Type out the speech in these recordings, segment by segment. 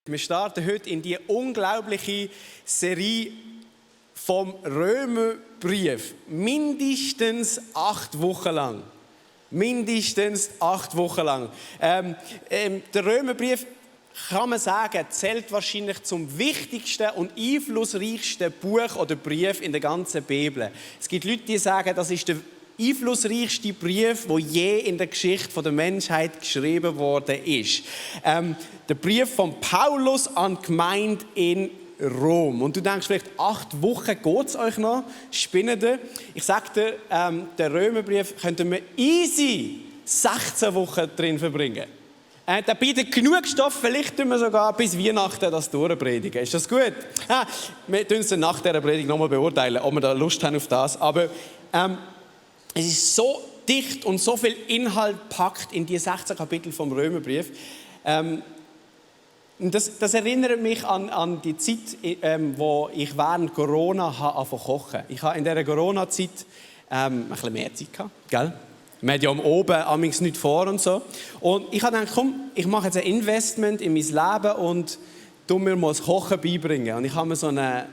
Wir starten heute in die unglaubliche Serie vom Römerbrief. Mindestens 8 Wochen lang. Mindestens 8 Wochen lang. Der Römerbrief, kann man sagen, zählt wahrscheinlich zum wichtigsten und einflussreichsten Buch oder Brief in der ganzen Bibel. Es gibt Leute, die sagen, das ist der einflussreichste Brief, der je in der Geschichte der Menschheit geschrieben worden ist. Der Brief von Paulus an die Gemeinde in Rom. Und du denkst vielleicht, 8 Wochen geht es euch noch? Spinnende. Ich sage dir, den Römerbrief könnten wir easy 16 Wochen drin verbringen. Da bietet genug Stoff, vielleicht tun wir sogar bis Weihnachten das durchpredigen. Ist das gut? Wir tun es nach dieser Predigt nochmal beurteilen, ob wir da Lust haben auf das. Aber es ist so dicht und so viel Inhalt packt in die 16 Kapitel vom Römerbrief. Das erinnert mich an die Zeit, wo ich während Corona angefangen zu kochen. Ich habe in dieser Corona-Zeit ein bisschen mehr Zeit gehabt, gell? Man hat ja oben amigs nichts vor und so. Und ich habe gedacht, komm, ich mache jetzt ein Investment in mein Leben und tu mir mal das Kochen beibringen. Und ich habe mir so eine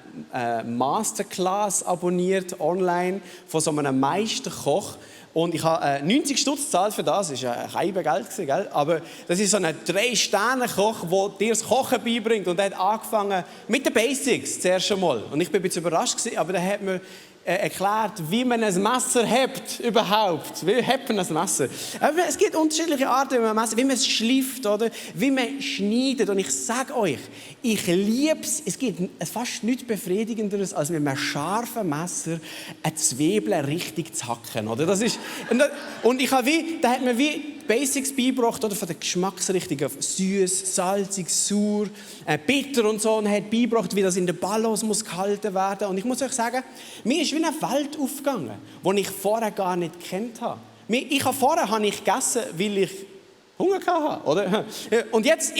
Masterclass abonniert online von so einem Meisterkoch. Und ich habe 90 Stutz gezahlt für das. Das war kein Geld, gell? Aber das ist so ein 3-Sterne-Koch, der dir das Kochen beibringt. Und er hat angefangen mit den Basics zuerst einmal. Und ich bin ein bisschen überrascht gewesen, aber der hat mir erklärt, wie man ein Messer hebt überhaupt. Wie hebt man ein Messer? Aber es gibt unterschiedliche Arten, wie man ein Messer, wie man es schleift, oder? Wie man schneidet. Und ich sage euch, ich liebe es. Es gibt fast nichts Befriedigenderes, als mit einem scharfen Messer eine Zwiebel richtig zu hacken. Oder? Das ist, und ich habe da hat mir wie Basics beigebracht, oder, von der Geschmacksrichtung. Süß, salzig, sauer, bitter und so. Und er hat beigebracht, wie das in der Balance muss gehalten werden. Und ich muss euch sagen, mir ist wie eine Welt aufgegangen, die ich vorher gar nicht gekannt habe. Vorher habe ich gegessen, weil ich Hunger hatte, oder? Und jetzt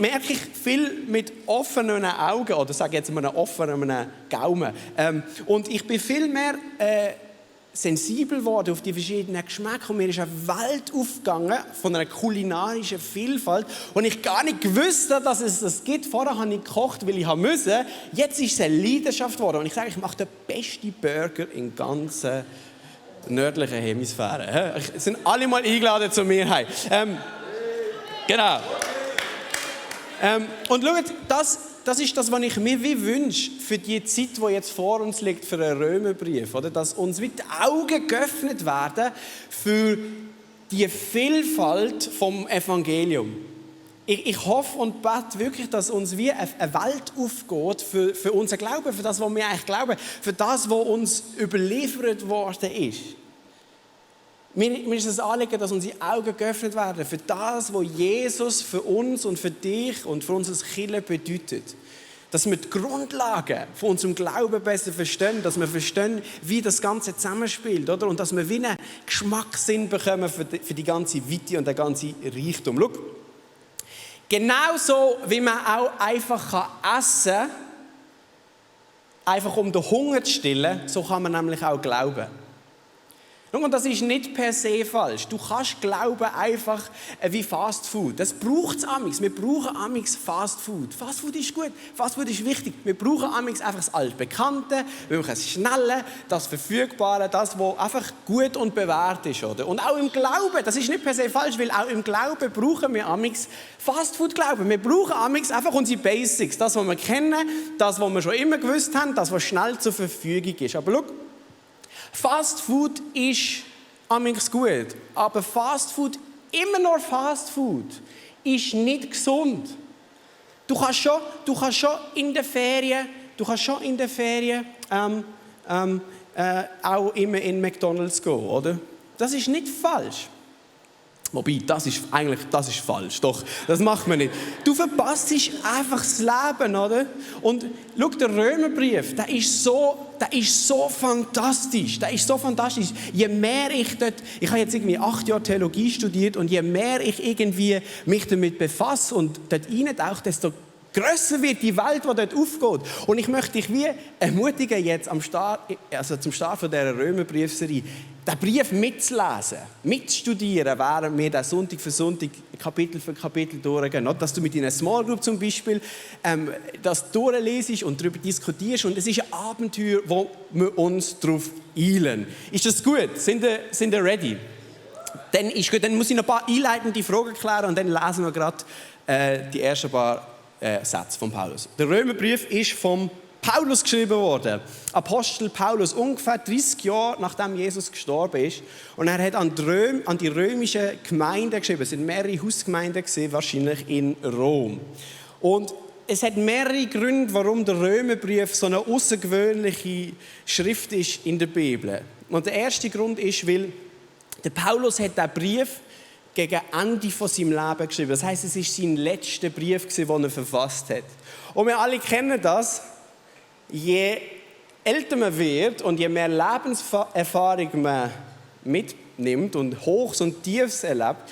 merke ich viel mit offenen Augen, oder sage jetzt mal einen offenen Gaumen. Und ich bin viel mehr sensibel geworden auf die verschiedenen Geschmäcker. Und mir ist eine Welt aufgegangen von einer kulinarischen Vielfalt, und ich gar nicht gewusst habe, dass es das gibt. Vorher habe ich gekocht, weil ich musste. Jetzt ist es eine Leidenschaft geworden. Und ich sage, ich mache den besten Burger in ganzen nördlichen Hemisphäre. Es sind alle mal eingeladen zu mir heim. Genau. Und schaut, das ist das, was ich mir wünsche für die Zeit, die jetzt vor uns liegt, für einen Römerbrief. Oder? Dass uns die Augen geöffnet werden für die Vielfalt vom Evangelium. Ich hoffe und bete wirklich, dass uns wie eine Welt aufgeht für unser Glauben, für das, was wir eigentlich glauben, für das, was uns überliefert worden ist. Mir ist es ein Anliegen, dass unsere Augen geöffnet werden für das, was Jesus für uns und für dich und für uns als Kirche bedeutet. Dass wir die Grundlagen von unserem Glauben besser verstehen, dass wir verstehen, wie das Ganze zusammenspielt, oder? Und dass wir wie einen Geschmackssinn bekommen für die ganze Weite und den ganzen Reichtum. Schau, genauso wie man auch einfach essen kann, einfach um den Hunger zu stillen, so kann man nämlich auch glauben. Und das ist nicht per se falsch. Du kannst glauben einfach wie Fast Food. Das braucht es amigs. Wir brauchen amigs Fast Food. Fast Food ist gut. Fast Food ist wichtig. Wir brauchen amigs einfach das Altbekannte, wir brauchen das Schnelle, das Verfügbare, das, was einfach gut und bewährt ist. Oder? Und auch im Glauben, das ist nicht per se falsch, weil auch im Glauben brauchen wir amigs Fast Food Glauben. Wir brauchen amigs einfach unsere Basics. Das, was wir kennen, das, was wir schon immer gewusst haben, das, was schnell zur Verfügung ist. Aber schau, Fast Food ist amigs gut, aber Fast Food, immer noch Fast Food, ist nicht gesund. Du kannst schon in der Ferien auch immer in McDonald's gehen, oder? Das ist nicht falsch. Wobei, das ist falsch. Doch, das macht man nicht. Du verpasst einfach das Leben, oder? Und schau, der Römerbrief, der ist so fantastisch. Je mehr ich habe jetzt irgendwie 8 Jahre Theologie studiert, und je mehr ich irgendwie mich damit befasse und dort reintauche, desto grösser wird die Welt, die dort aufgeht. Und ich möchte dich wie ermutigen, jetzt zum Start von dieser Römerbriefserie, den Brief mitzulesen, mitzustudieren, während wir den Sonntag für Sonntag, Kapitel für Kapitel durchgehen. Nicht, dass du mit deiner Small Group zum Beispiel das durchlesest und darüber diskutierst. Und es ist ein Abenteuer, wo wir uns darauf eilen. Ist das gut? Sind ihr ready? Dann ist gut. Dann muss ich noch ein paar einleitende Fragen klären und dann lesen wir gerade die ersten paar Sätze von Paulus. Der Römerbrief ist vom Paulus geschrieben worden. Apostel Paulus, ungefähr 30 Jahre nachdem Jesus gestorben ist. Und er hat an die römischen Gemeinden geschrieben. Es sind mehrere Hausgemeinden gewesen, wahrscheinlich in Rom. Und es hat mehrere Gründe, warum der Römerbrief so eine außergewöhnliche Schrift ist in der Bibel. Und der erste Grund ist, weil der Paulus hat diesen Brief gegen Ende von seinem Leben geschrieben. Das heisst, es war sein letzter Brief, den er verfasst hat. Und wir alle kennen das. Je älter man wird und je mehr Lebenserfahrung man mitnimmt und Hochs und Tiefs erlebt,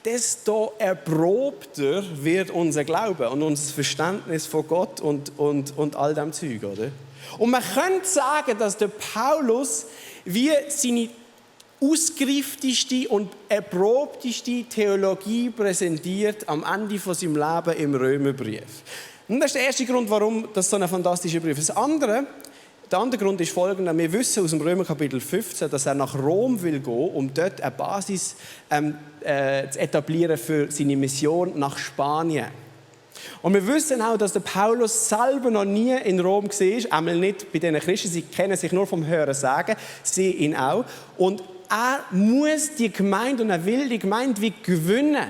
desto erprobter wird unser Glaube und unser Verständnis von Gott und all dem Zeug, oder? Und man könnte sagen, dass der Paulus wie seine ausgereifteste und erprobteste Theologie präsentiert am Ende von seinem Leben im Römerbrief. Und das ist der erste Grund, warum das so ein fantastischer Brief ist. Der andere Grund ist folgender. Wir wissen aus dem Römer Kapitel 15, dass er nach Rom will gehen, um dort eine Basis zu etablieren für seine Mission nach Spanien. Und wir wissen auch, dass der Paulus selber noch nie in Rom war, einmal nicht bei den Christen, sie kennen sich nur vom Hören sagen, sie ihn auch. Und er muss die Gemeinde und er will die Gemeinde wie gewinnen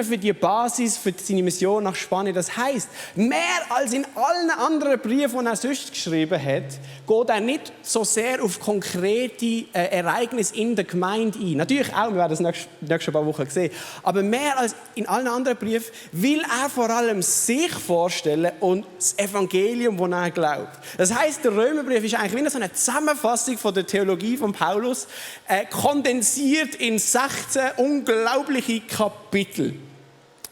für die Basis, für seine Mission nach Spanien. Das heisst, mehr als in allen anderen Briefen, die er sonst geschrieben hat, geht er nicht so sehr auf konkrete Ereignisse in der Gemeinde ein. Natürlich auch, wir werden das nächste paar Wochen sehen. Aber mehr als in allen anderen Briefen will er vor allem sich vorstellen und das Evangelium, das er glaubt. Das heisst, der Römerbrief ist eigentlich wie so eine Zusammenfassung von der Theologie von Paulus, kondensiert in 16 unglaubliche Kapitel.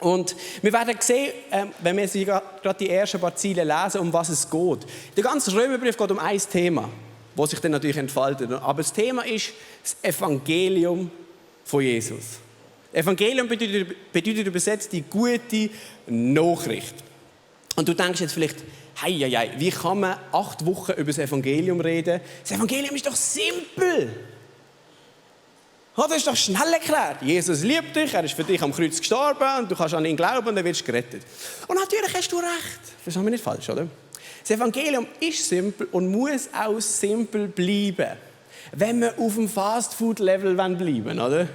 Und wir werden sehen, wenn wir gerade die ersten paar Ziele lesen, um was es geht. Der ganze Römerbrief geht um ein Thema, das sich dann natürlich entfaltet. Aber das Thema ist das Evangelium von Jesus. Evangelium bedeutet übersetzt die gute Nachricht. Und du denkst jetzt vielleicht, hei, wie kann man 8 Wochen über das Evangelium reden? Das Evangelium ist doch simpel. Das ist doch schnell erklärt. Jesus liebt dich, er ist für dich am Kreuz gestorben und du kannst an ihn glauben und dann wirst du gerettet. Und natürlich hast du recht. Verstehen wir nicht falsch, oder? Das Evangelium ist simpel und muss auch simpel bleiben, wenn wir auf dem Fastfood-Level bleiben, oder?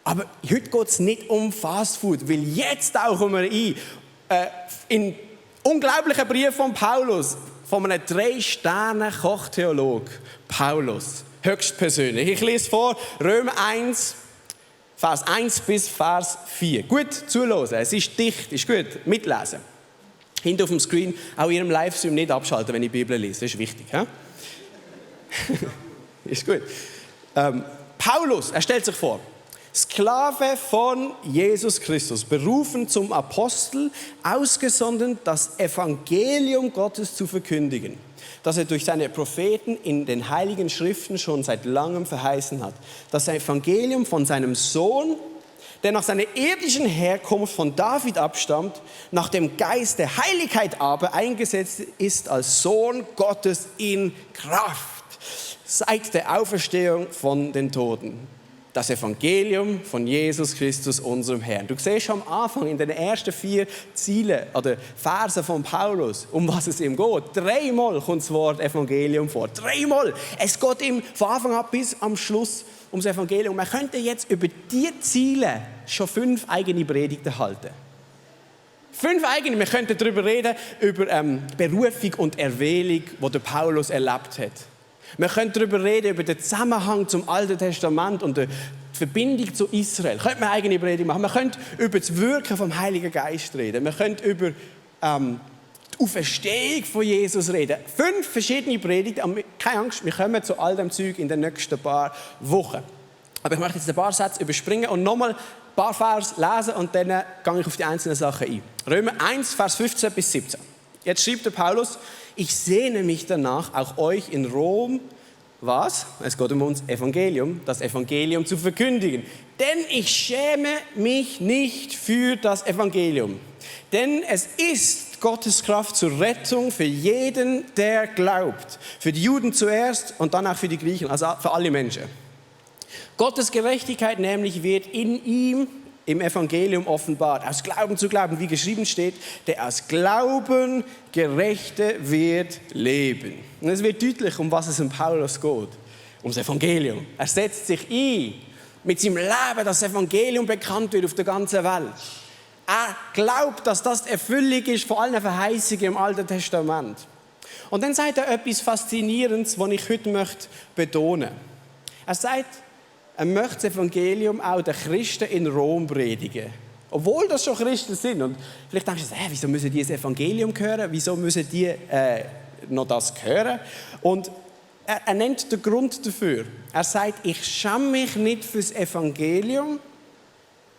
Aber heute geht es nicht um Fastfood, weil jetzt tauchen wir ein in unglaublichen Brief von Paulus, von einem 3-Sterne-Kochtheolog, Paulus. Höchstpersönlich. Ich lese vor, Römer 1, Vers 1 bis Vers 4. Gut zuhören, es ist dicht, ist gut, mitlesen. Hinten auf dem Screen, auch in Ihrem Livestream nicht abschalten, wenn ich die Bibel lese, das ist wichtig. Ist gut. Paulus, er stellt sich vor, Sklave von Jesus Christus, berufen zum Apostel, ausgesonnen, das Evangelium Gottes zu verkündigen, das er durch seine Propheten in den Heiligen Schriften schon seit langem verheißen hat. Das Evangelium von seinem Sohn, der nach seiner irdischen Herkunft von David abstammt, nach dem Geist der Heiligkeit aber eingesetzt ist als Sohn Gottes in Kraft, seit der Auferstehung von den Toten. Das Evangelium von Jesus Christus, unserem Herrn. Du siehst schon am Anfang in den ersten 4 Zielen oder Versen von Paulus, um was es ihm geht. 3-mal kommt das Wort Evangelium vor. 3-mal. Es geht ihm von Anfang an bis am Schluss ums Evangelium. Man könnte jetzt über diese Ziele schon 5 eigene Predigten halten. 5 eigene. Wir könnten darüber reden, über Berufung und Erwählung, die der Paulus erlebt hat. Wir können darüber reden, über den Zusammenhang zum Alten Testament und die Verbindung zu Israel. Könnte man eigene Predigt machen. Wir können über das Wirken vom Heiligen Geist reden. Wir können über die Auferstehung von Jesus reden. 5 verschiedene Predigten. Aber keine Angst, wir kommen zu all dem Zeug in den nächsten paar Wochen. Aber ich möchte jetzt ein paar Sätze überspringen und nochmal paar Vers lesen und dann gehe ich auf die einzelnen Sachen ein. Römer 1, Vers 15 bis 17. Jetzt schreibt der Paulus, ich sehne mich danach, auch euch in Rom, was? Es geht um uns Evangelium, das Evangelium zu verkündigen. Denn ich schäme mich nicht für das Evangelium. Denn es ist Gottes Kraft zur Rettung für jeden, der glaubt. Für die Juden zuerst und dann auch für die Griechen, also für alle Menschen. Gottes Gerechtigkeit nämlich wird in ihm, im Evangelium offenbart. Aus Glauben zu Glauben, wie geschrieben steht, der aus Glauben Gerechte wird leben. Und es wird deutlich, um was es um Paulus geht. Ums Evangelium. Er setzt sich ein mit seinem Leben, dass das Evangelium bekannt wird auf der ganzen Welt. Er glaubt, dass das die Erfüllung ist von allen Verheißungen im Alten Testament. Und dann sagt er etwas Faszinierendes, was ich heute betonen möchte. Er sagt, er möchte das Evangelium auch den Christen in Rom predigen. Obwohl das schon Christen sind. Und vielleicht denkst du, wieso müssen die das Evangelium hören? Wieso müssen die noch das hören? Und er nennt den Grund dafür. Er sagt, ich schäme mich nicht für das Evangelium.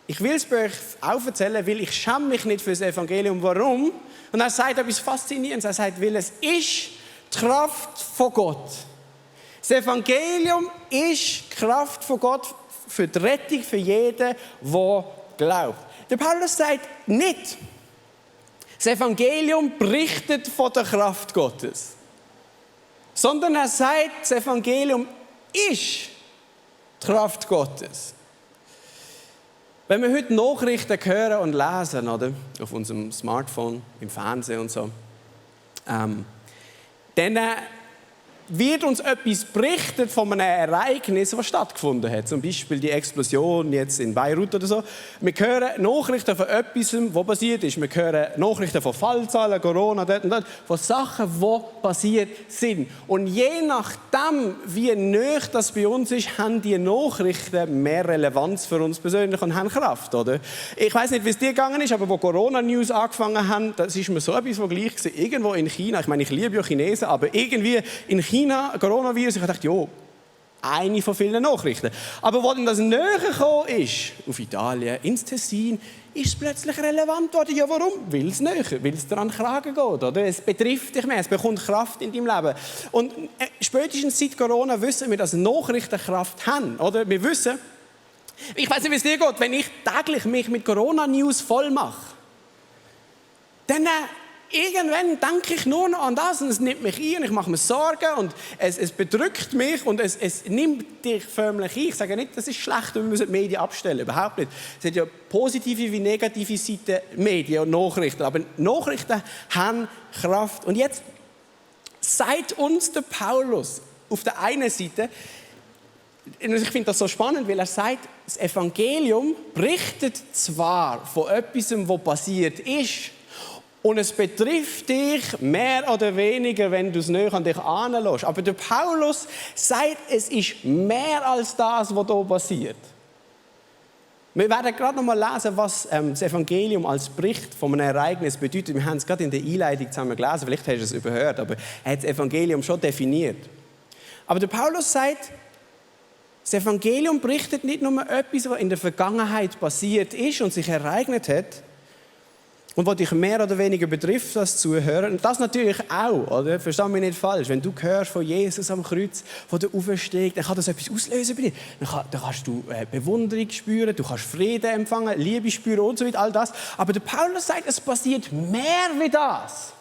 Ich will es bei euch auch erzählen, weil ich schäme mich nicht für das Evangelium. Warum? Und er sagt etwas Faszinierendes. Er sagt, weil es ist die Kraft von Gott. Das Evangelium ist die Kraft von Gott für die Rettung für jeden, der glaubt. Der Paulus sagt nicht, das Evangelium berichtet von der Kraft Gottes. Sondern er sagt, das Evangelium ist die Kraft Gottes. Wenn wir heute Nachrichten hören und lesen, oder, auf unserem Smartphone, im Fernsehen und so, dann wird uns etwas berichtet von einem Ereignis, das stattgefunden hat. Zum Beispiel die Explosion jetzt in Beirut oder so. Wir hören Nachrichten von etwas, was passiert ist. Wir hören Nachrichten von Fallzahlen, Corona, dort und dort, von Sachen, die passiert sind. Und je nachdem, wie nahe das bei uns ist, haben die Nachrichten mehr Relevanz für uns persönlich und haben Kraft, oder? Ich weiss nicht, wie es dir gegangen ist, aber wo Corona-News angefangen haben, das ist mir so etwas von gleich gewesen. Irgendwo in China, ich meine, ich liebe ja Chinesen, aber irgendwie in China, Coronavirus, ich dachte, ja, eine von vielen Nachrichten. Aber als das näher gekommen ist, auf Italien, ins Tessin, ist es plötzlich relevant geworden. Ja, warum? Weil es näher, weil es daran Kragen geht. Oder? Es betrifft dich mehr, es bekommt Kraft in deinem Leben. Und spätestens seit Corona wissen wir, dass Nachrichten Kraft haben. Oder? Wir wissen, ich weiß nicht, wie es dir geht, wenn ich täglich mich mit Corona-News voll mache, dann irgendwann denke ich nur noch an das und es nimmt mich ein und ich mache mir Sorgen und es bedrückt mich und es nimmt dich förmlich ein. Ich sage nicht, das ist schlecht, wir müssen die Medien abstellen, überhaupt nicht. Es hat ja positive wie negative Seiten, Medien und Nachrichten, aber Nachrichten haben Kraft. Und jetzt sagt uns der Paulus auf der einen Seite, ich finde das so spannend, weil er sagt, das Evangelium berichtet zwar von etwas, was passiert ist, und es betrifft dich mehr oder weniger, wenn du es näher an dich heranlässt. Aber der Paulus sagt, es ist mehr als das, was hier passiert. Wir werden gerade noch mal lesen, was das Evangelium als Bericht von einem Ereignis bedeutet. Wir haben es gerade in der Einleitung zusammen gelesen, vielleicht hast du es überhört, aber er hat das Evangelium schon definiert. Aber der Paulus sagt, das Evangelium berichtet nicht nur etwas, was in der Vergangenheit passiert ist und sich ereignet hat, und was dich mehr oder weniger betrifft, das Zuhören. Und das natürlich auch, oder? Versteh mich nicht falsch. Wenn du hörst von Jesus am Kreuz, von der Auferstehung, dann kann das etwas auslösen bei dir. Dann kannst du Bewunderung spüren, du kannst Frieden empfangen, Liebe spüren und so weiter, all das. Aber der Paulus sagt, es passiert mehr wie das.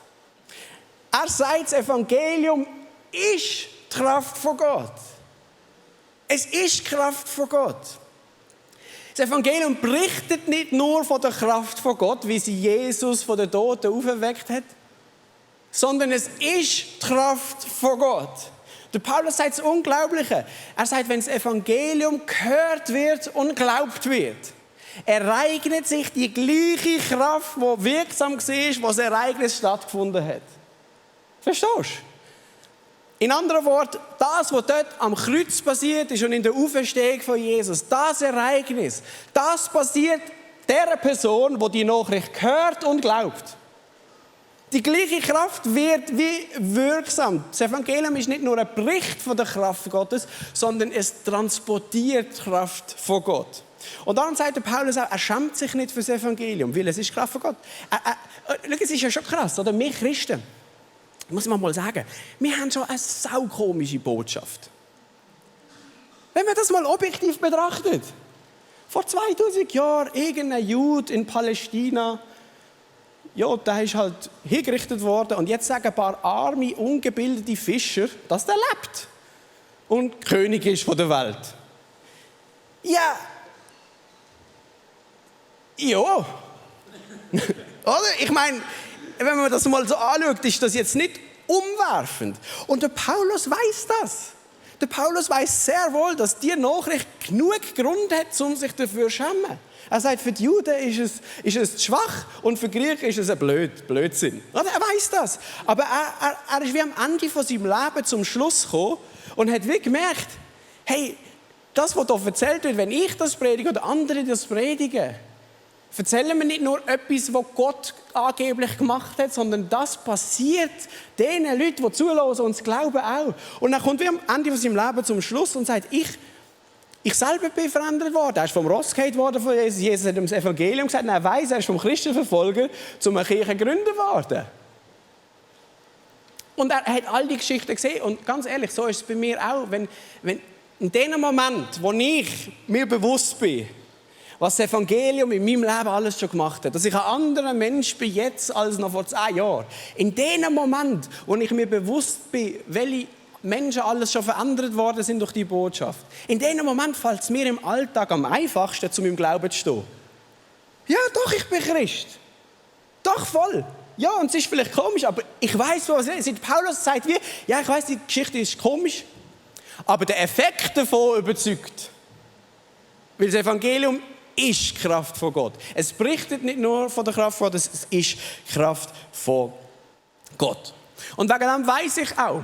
Er sagt, das Evangelium ist die Kraft von Gott. Es ist die Kraft von Gott. Das Evangelium berichtet nicht nur von der Kraft von Gott, wie sie Jesus von den Toten auferweckt hat, sondern es ist die Kraft von Gott. Der Paulus sagt das Unglaubliche. Er sagt, wenn das Evangelium gehört wird und geglaubt wird, ereignet sich die gleiche Kraft, die wirksam war, wo das Ereignis stattgefunden hat. Verstehst du? In anderen Worten, das, was dort am Kreuz passiert ist und in der Auferstehung von Jesus, das Ereignis, das passiert der Person, die die Nachricht hört und glaubt. Die gleiche Kraft wird wie wirksam. Das Evangelium ist nicht nur ein Bericht von der Kraft Gottes, sondern es transportiert die Kraft von Gott. Und darum sagt der Paulus auch, er schämt sich nicht für das Evangelium, weil es ist Kraft von Gott. Schau, es ist ja schon krass, oder? Wir Christen, muss man mal sagen, wir haben schon eine saukomische Botschaft. Wenn man das mal objektiv betrachtet. Vor 2000 Jahren, irgendein Jude in Palästina, ja, der ist halt hingerichtet worden. Und jetzt sagen ein paar arme, ungebildete Fischer, dass der lebt. Und König ist von der Welt. Ja. Ja. Oder? Ich meine, wenn man das mal so anschaut, ist das jetzt nicht umwerfend. Und der Paulus weiß das. Der Paulus weiß sehr wohl, dass die Nachricht genug Grund hat, um sich dafür zu schämen. Er sagt, für die Juden ist es schwach und für die Griechen ist es ein Blödsinn. Er weiß das. Aber er ist wie am Ende von seinem Leben zum Schluss gekommen und hat wie gemerkt, hey, das, was hier erzählt wird, wenn ich das predige oder andere das predigen, erzählen wir nicht nur etwas, was Gott angeblich gemacht hat, sondern das passiert den Leuten, die zuhören und es glauben auch. Und dann kommt er am Ende von seinem Leben zum Schluss und sagt, ich selber bin verändert worden. Er ist vom Ross gefallen worden von Jesus. Jesus hat ihm das Evangelium gesagt. Und er weiss, er ist vom Christenverfolger zum Kirchengründer geworden. Und er hat all die Geschichten gesehen. Und ganz ehrlich, so ist es bei mir auch. Wenn in dem Moment, wo ich mir bewusst bin, was das Evangelium in meinem Leben alles schon gemacht hat, dass ich ein anderer Mensch bin jetzt als noch vor 10 Jahren. In dem Moment, wo ich mir bewusst bin, welche Menschen alles schon verändert worden sind durch die Botschaft. In dem Moment fällt es mir im Alltag am einfachsten, zu meinem Glauben zu stehen. Ja, doch, ich bin Christ. Doch, voll. Ja, und es ist vielleicht komisch, aber ich weiß, was es ist. Paulus sagt wie, ja, ich weiß, die Geschichte ist komisch, aber der Effekt davon überzeugt. Weil das Evangelium ist Kraft von Gott. Es berichtet nicht nur von der Kraft von Gott, es ist Kraft von Gott. Und wegen dem weiss ich auch,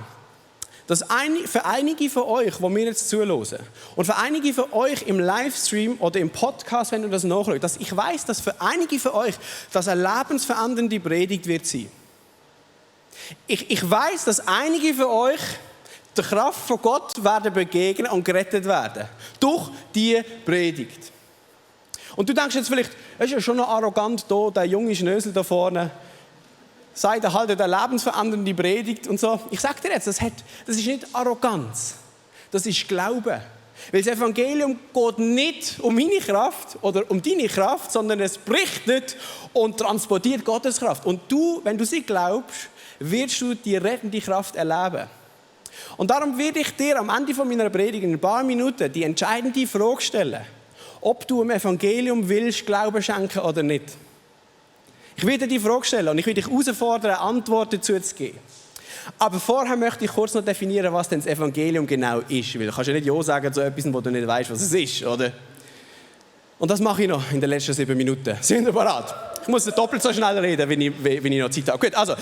dass für einige von euch, die mir jetzt zuhören, und für einige von euch im Livestream oder im Podcast, wenn du das nachschaust, dass ich weiss, dass für einige von euch das eine lebensverändernde Predigt wird sein. Ich weiss, dass einige von euch der Kraft von Gott werden begegnen und gerettet werden. Durch diese Predigt. Und du denkst jetzt vielleicht, es ist ja schon noch arrogant da, der junge Schnösel da vorne, sagt er halt eine lebensverändernde Predigt und so. Ich sage dir jetzt, das ist nicht Arroganz, das ist Glaube. Weil das Evangelium geht nicht um meine Kraft oder um deine Kraft, sondern es berichtet und transportiert Gottes Kraft. Und du, wenn du sie glaubst, wirst du die rettende Kraft erleben. Und darum werde ich dir am Ende von meiner Predigt in ein paar Minuten die entscheidende Frage stellen, ob du im Evangelium willst Glauben schenken oder nicht. Ich werde dir die Frage stellen und ich werde dich herausfordern, eine Antwort dazu zu geben. Aber vorher möchte ich kurz noch definieren, was denn das Evangelium genau ist. Weil du kannst ja nicht Ja sagen zu etwas, wo du nicht weißt, was es ist, oder? Und das mache ich noch in den letzten 7 Minuten. Sind wir bereit? Ich muss doppelt so schnell reden, wenn ich noch Zeit habe. Gut, also,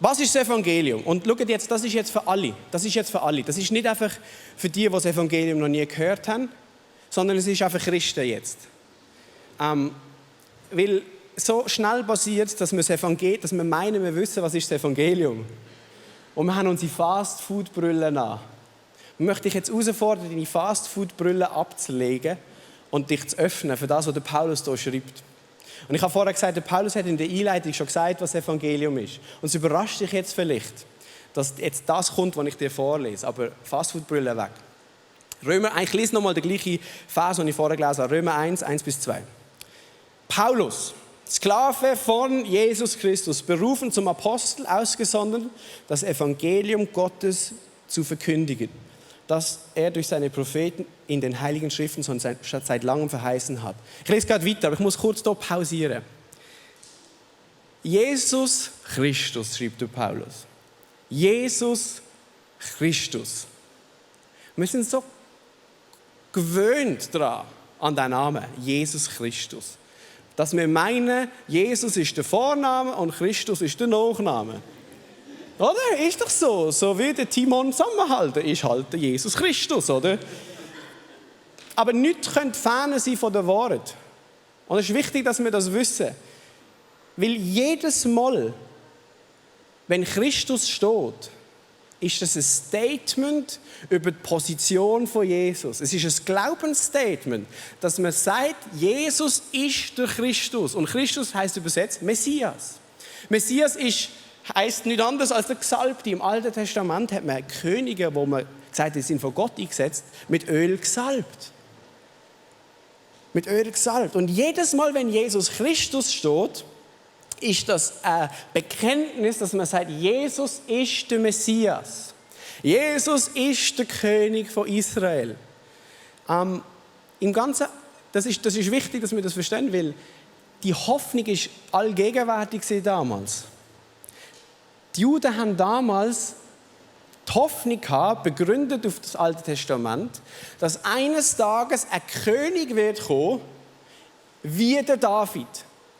was ist das Evangelium? Und schaut jetzt, das ist jetzt für alle. Das ist jetzt für alle. Das ist nicht einfach für die das Evangelium noch nie gehört haben, sondern es ist auch für Christen jetzt. Weil so schnell passiert, dass wir meinen, wir wissen, was ist das Evangelium. Und wir haben unsere Fast-Food-Brille an. Ich möchte dich jetzt herausfordern, deine Fast-Food-Brille abzulegen und dich zu öffnen für das, was der Paulus hier schreibt. Und ich habe vorher gesagt, der Paulus hat in der Einleitung schon gesagt, was das Evangelium ist. Und es überrascht dich jetzt vielleicht, dass jetzt das kommt, was ich dir vorlese. Aber Fast-Food-Brille weg. Ich lese nochmal den gleichen Vers, den ich vorher gelesen habe. Römer 1, 1-2. Paulus, Sklave von Jesus Christus, berufen zum Apostel, ausgesondert, das Evangelium Gottes zu verkündigen, das er durch seine Propheten in den Heiligen Schriften schon seit langem verheißen hat. Ich lese gerade weiter, aber ich muss kurz hier pausieren. Jesus Christus, schreibt der Paulus. Jesus Christus. Wir sind so gewöhnt daran, an den Namen Jesus Christus. Dass wir meinen, Jesus ist der Vorname und Christus ist der Nachname. Oder? Ist doch so. So wie der Timon zusammenhalten ist halt der Jesus Christus, oder? Aber nichts könnte ferner sein von der Wahrheit. Und es ist wichtig, dass wir das wissen. Weil jedes Mal, wenn Christus steht, ist das ein Statement über die Position von Jesus. Es ist ein Glaubensstatement, dass man sagt, Jesus ist der Christus. Und Christus heißt übersetzt Messias. Messias heisst nichts anderes als der Gesalbte. Im Alten Testament hat man Könige, wo man gesagt hat, die sind von Gott eingesetzt, mit Öl gesalbt. Mit Öl gesalbt. Und jedes Mal, wenn Jesus Christus steht, ist das ein Bekenntnis, dass man sagt, Jesus ist der Messias. Jesus ist der König von Israel. Im Ganzen, das ist wichtig, dass wir das verstehen, weil die Hoffnung ist allgegenwärtig damals. Die Juden haben damals die Hoffnung gehabt, begründet auf das Alte Testament, dass eines Tages ein König wird kommen, wie der David.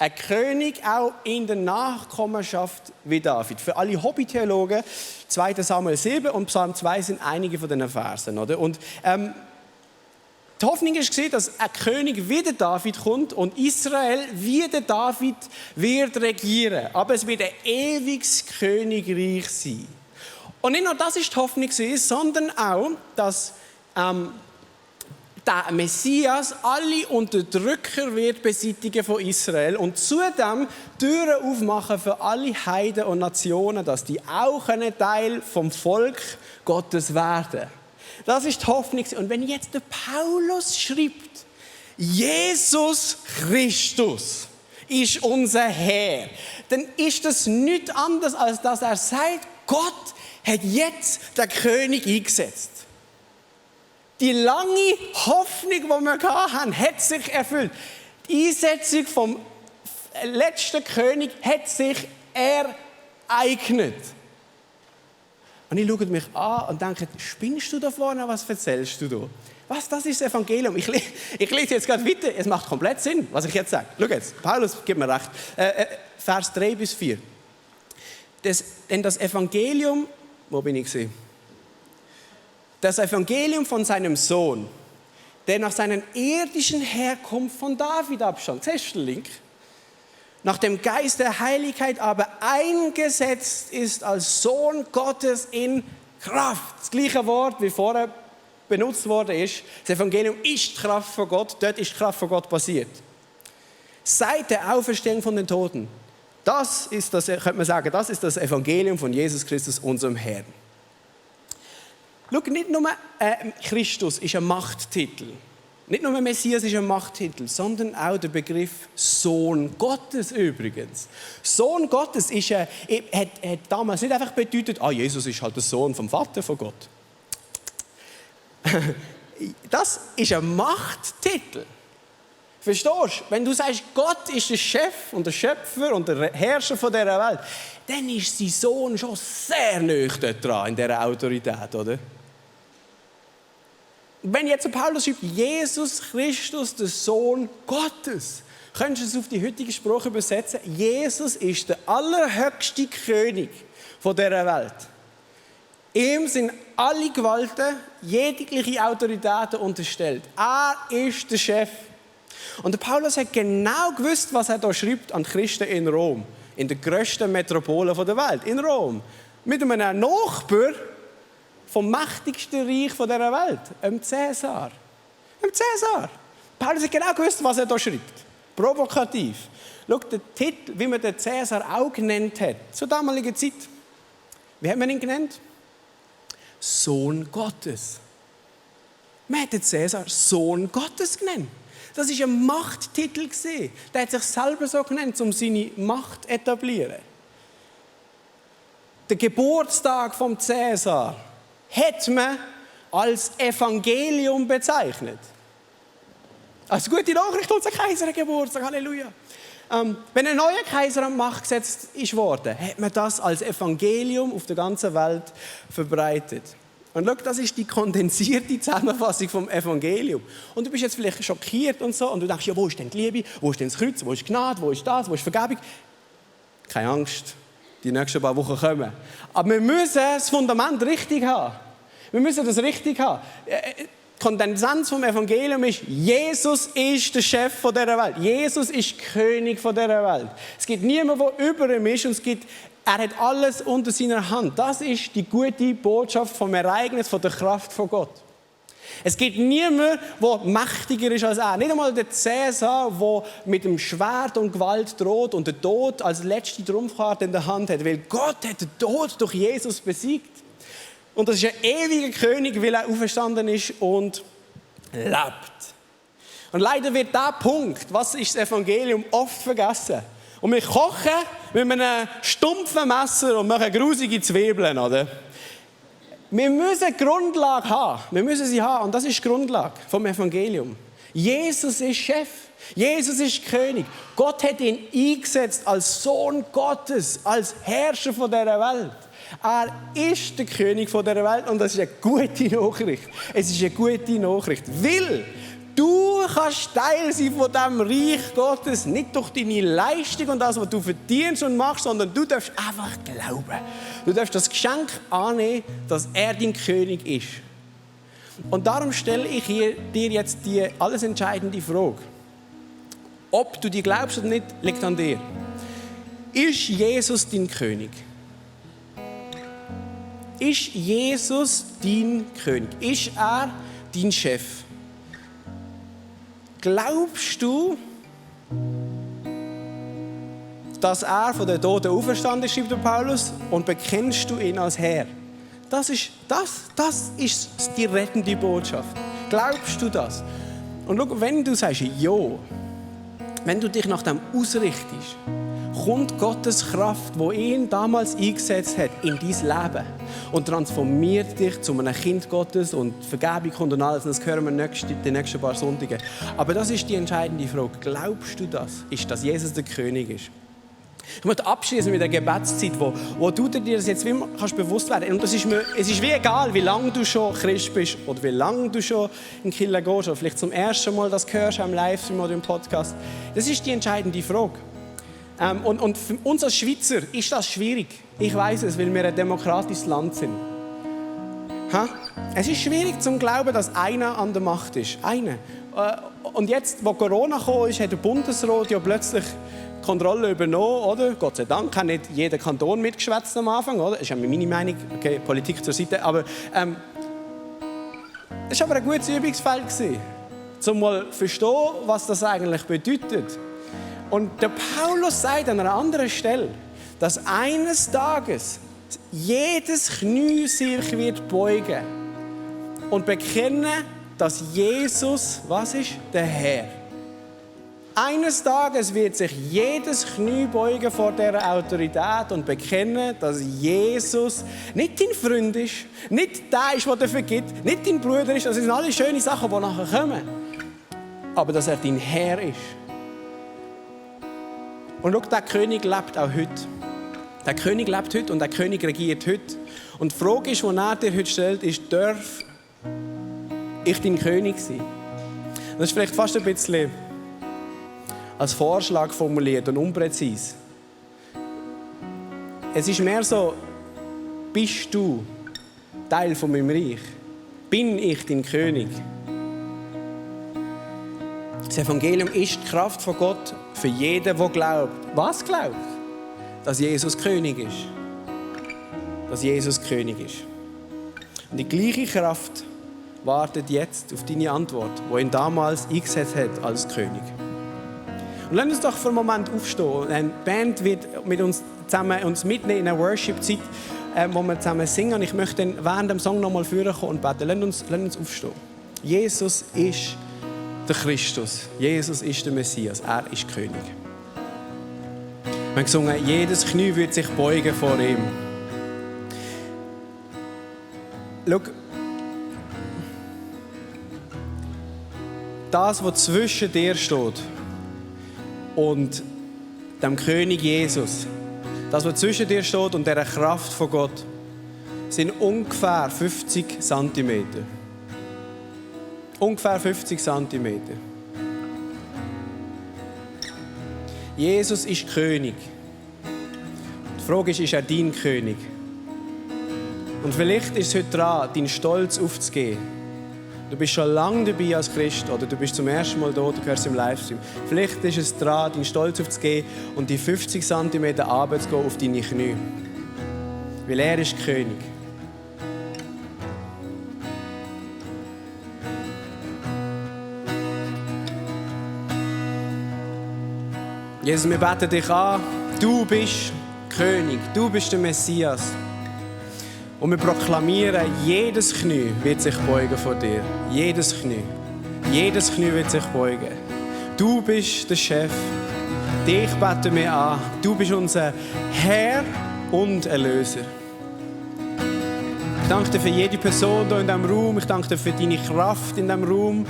Ein König auch in der Nachkommenschaft wie David. Für alle Hobbytheologen, 2. Samuel 7 und Psalm 2 sind einige von diesen Versen. Oder? Und die Hoffnung war, dass ein König wie der David kommt und Israel wie der David wird regieren. Aber es wird ein ewiges Königreich sein. Und nicht nur das war die Hoffnung, sondern auch, dass der Messias alle Unterdrücker wird beseitigen von Israel und zudem Türen aufmachen für alle Heiden und Nationen, dass die auch ein Teil vom Volk Gottes werden. Das ist die Hoffnung. Und wenn jetzt der Paulus schreibt, Jesus Christus ist unser Herr, dann ist das nichts anderes, als dass er sagt, Gott hat jetzt den König eingesetzt. Die lange Hoffnung, die wir hatten, hat sich erfüllt. Die Einsetzung vom letzten König hat sich ereignet. Und ich schaue mich an und denke, spinnst du da vorne? Was erzählst du da? Was, das ist das Evangelium? Ich lese jetzt gerade weiter. Es macht komplett Sinn, was ich jetzt sage. Schau jetzt, Paulus gibt mir recht. Vers 3 bis 4. Denn das Evangelium, wo bin ich gesehen? Das Evangelium von seinem Sohn, der nach seiner irdischen Herkunft von David abstammt. Siehst du den Link? Nach dem Geist der Heiligkeit aber eingesetzt ist als Sohn Gottes in Kraft. Das gleiche Wort, wie vorher benutzt worden ist. Das Evangelium ist die Kraft von Gott. Dort ist die Kraft von Gott passiert. Seit der Auferstehung von den Toten. Das ist das, könnte man sagen, das ist das Evangelium von Jesus Christus, unserem Herrn. Schau, nicht nur Christus ist ein Machttitel. Nicht nur Messias ist ein Machttitel, sondern auch der Begriff Sohn Gottes übrigens. Sohn Gottes hat damals nicht einfach bedeutet, Jesus ist halt der Sohn vom Vater von Gott. Das ist ein Machttitel. Verstehst du? Wenn du sagst, Gott ist der Chef und der Schöpfer und der Herrscher von dieser Welt, dann ist sein Sohn schon sehr nahe dran in dieser Autorität, oder? Wenn jetzt Paulus schreibt, Jesus Christus, der Sohn Gottes, könntest du es auf die heutige Sprache übersetzen? Jesus ist der allerhöchste König von dieser Welt. Ihm sind alle Gewalten, jegliche Autoritäten unterstellt. Er ist der Chef. Und der Paulus hat genau gewusst, was er da schreibt an Christen in Rom, in der grössten Metropole der Welt, in Rom. Mit einem Nachbar vom mächtigsten Reich dieser Welt, dem Cäsar. Dem Cäsar. Paulus hat genau gewusst, was er da schreibt. Provokativ. Schau, der Titel, wie man den Cäsar auch genannt hat, zur damaligen Zeit. Wie hat man ihn genannt? Sohn Gottes. Man hat den Cäsar Sohn Gottes genannt. Das war ein Machttitel. Der hat sich selber so genannt, um seine Macht zu etablieren. Der Geburtstag vom Cäsar hat man als Evangelium bezeichnet. Als gute Nachricht, unser Kaiser hat Geburtstag, Halleluja. Wenn ein neuer Kaiser an die Macht gesetzt ist worden, hat man das als Evangelium auf der ganzen Welt verbreitet. Und schau, das ist die kondensierte Zusammenfassung vom Evangelium. Und du bist jetzt vielleicht schockiert und so, und du denkst, ja, wo ist denn die Liebe, wo ist denn das Kreuz, wo ist die Gnade, wo ist das, wo ist Vergebung? Keine Angst, die nächsten paar Wochen kommen. Aber wir müssen das Fundament richtig haben. Wir müssen das richtig haben. Kondensens vom Evangelium ist, Jesus ist der Chef von dieser Welt. Jesus ist König von dieser Welt. Es gibt niemanden, der über ihm ist und er hat alles unter seiner Hand. Das ist die gute Botschaft vom Ereignis, von der Kraft von Gott. Es gibt niemanden, der mächtiger ist als er. Nicht einmal der Cäsar, der mit dem Schwert und Gewalt droht und den Tod als letzte Trumpfkarte in der Hand hat. Weil Gott hat den Tod durch Jesus besiegt. Und das ist ein ewiger König, weil er auferstanden ist und lebt. Und leider wird dieser Punkt, was ist das Evangelium, oft vergessen. Und wir kochen mit einem stumpfen Messer und machen grusige Zwiebeln, oder? Wir müssen eine Grundlage haben. Wir müssen sie haben. Und das ist die Grundlage vom Evangelium. Jesus ist Chef. Jesus ist König. Gott hat ihn eingesetzt als Sohn Gottes, als Herrscher von dieser Welt. Er ist der König von dieser Welt und das ist eine gute Nachricht. Es ist eine gute Nachricht, weil du kannst Teil sein von diesem Reich Gottes, nicht durch deine Leistung und das, was du verdienst und machst, sondern du darfst einfach glauben. Du darfst das Geschenk annehmen, dass er dein König ist. Und darum stelle ich dir jetzt die alles entscheidende Frage. Ob du die glaubst oder nicht, liegt an dir. Ist Jesus dein König? Ist Jesus dein König? Ist er dein Chef? Glaubst du, dass er von den Toten auferstanden ist, schreibt Paulus, und bekennst du ihn als Herr? Das ist die rettende Botschaft. Glaubst du das? Und schau, wenn du sagst, ja, wenn du dich nach dem ausrichtest, kommt Gottes Kraft, die ihn damals eingesetzt hat, in dein Leben und transformiert dich zu einem Kind Gottes und Vergebung kommt und alles. Das hören wir die nächsten paar Sonntage. Aber das ist die entscheidende Frage. Glaubst du das? Ist, dass Jesus der König ist? Ich möchte abschließen mit der Gebetszeit, wo du dir das jetzt kannst bewusst werden. Und es ist wie egal, wie lange du schon Christ bist oder wie lange du schon in Kirche gehst oder vielleicht zum ersten Mal das hörst am Livestream oder im Podcast. Das ist die entscheidende Frage. Und für uns als Schweizer ist das schwierig. Ich weiß es, weil wir ein demokratisches Land sind. Es ist schwierig zu glauben, dass einer an der Macht ist. Einer. Und jetzt, wo Corona gekommen ist, hat der Bundesrat ja plötzlich Kontrolle übernommen, oder? Gott sei Dank hat nicht jeder Kanton mitgeschwätzt am Anfang, oder? Das ist ja meine Meinung, okay, Politik zur Seite. Aber es war aber ein gutes Übungsfeld, um mal zu verstehen, was das eigentlich bedeutet. Und der Paulus sagt an einer anderen Stelle, dass eines Tages jedes Knie sich wird beugen und bekennen, dass Jesus, was ist? Der Herr. Eines Tages wird sich jedes Knie beugen vor dieser Autorität und bekennen, dass Jesus nicht dein Freund ist, nicht der ist, der dir vergibt, nicht dein Bruder ist. Das sind alle schöne Sachen, die nachher kommen. Aber dass er dein Herr ist. Und schau, der König lebt auch heute. Der König lebt heute und der König regiert heute. Und die Frage ist, die er dir heute stellt, ist, darf ich dein König sein? Das ist vielleicht fast ein bisschen als Vorschlag formuliert und unpräzise. Es ist mehr so, bist du Teil von meinem Reich? Bin ich dein König? Das Evangelium ist die Kraft von Gott für jeden, der glaubt. Was glaubt? Dass Jesus König ist. Dass Jesus König ist. Und die gleiche Kraft wartet jetzt auf deine Antwort, die ihn damals eingesetzt hat als König. Und lass uns doch für einen Moment aufstehen. Eine Band wird mit uns zusammen uns mitnehmen in eine Worship-Zeit, wo wir zusammen singen. Und ich möchte dann während dem Song nochmal vorkommen und beten. Lass uns aufstehen. Jesus ist der Christus. Jesus ist der Messias. Er ist König. Wir haben gesungen, jedes Knie wird sich beugen vor ihm. Schau, das, was zwischen dir steht und dem König Jesus, das, was zwischen dir steht und dieser Kraft von Gott, sind ungefähr 50 Zentimeter. Ungefähr 50 Zentimeter. Jesus ist König. Die Frage ist er dein König? Und vielleicht ist es heute dran, deinen Stolz aufzugeben Du bist schon lange dabei als Christ oder du bist zum ersten Mal da, du hörst im Livestream. Vielleicht ist es dran, deinen Stolz aufzugeben und die 50 cm runterzugehen auf deine Knie. Weil er ist König. Jesus, wir beten dich an. Du bist König, du bist der Messias. Und wir proklamieren, jedes Knie wird sich beugen vor dir. Jedes Knie. Jedes Knie wird sich beugen. Du bist der Chef. Dich beten wir an. Du bist unser Herr und Erlöser. Ich danke dir für jede Person hier in diesem Raum. Ich danke dir für deine Kraft in diesem Raum,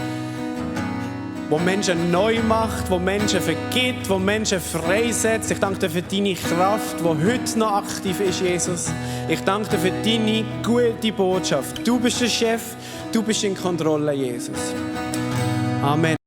wo Menschen neu macht, wo Menschen vergibt, wo Menschen freisetzt. Ich danke dir für deine Kraft, die heute noch aktiv ist, Jesus. Ich danke dir für deine gute Botschaft. Du bist der Chef, du bist in Kontrolle, Jesus. Amen.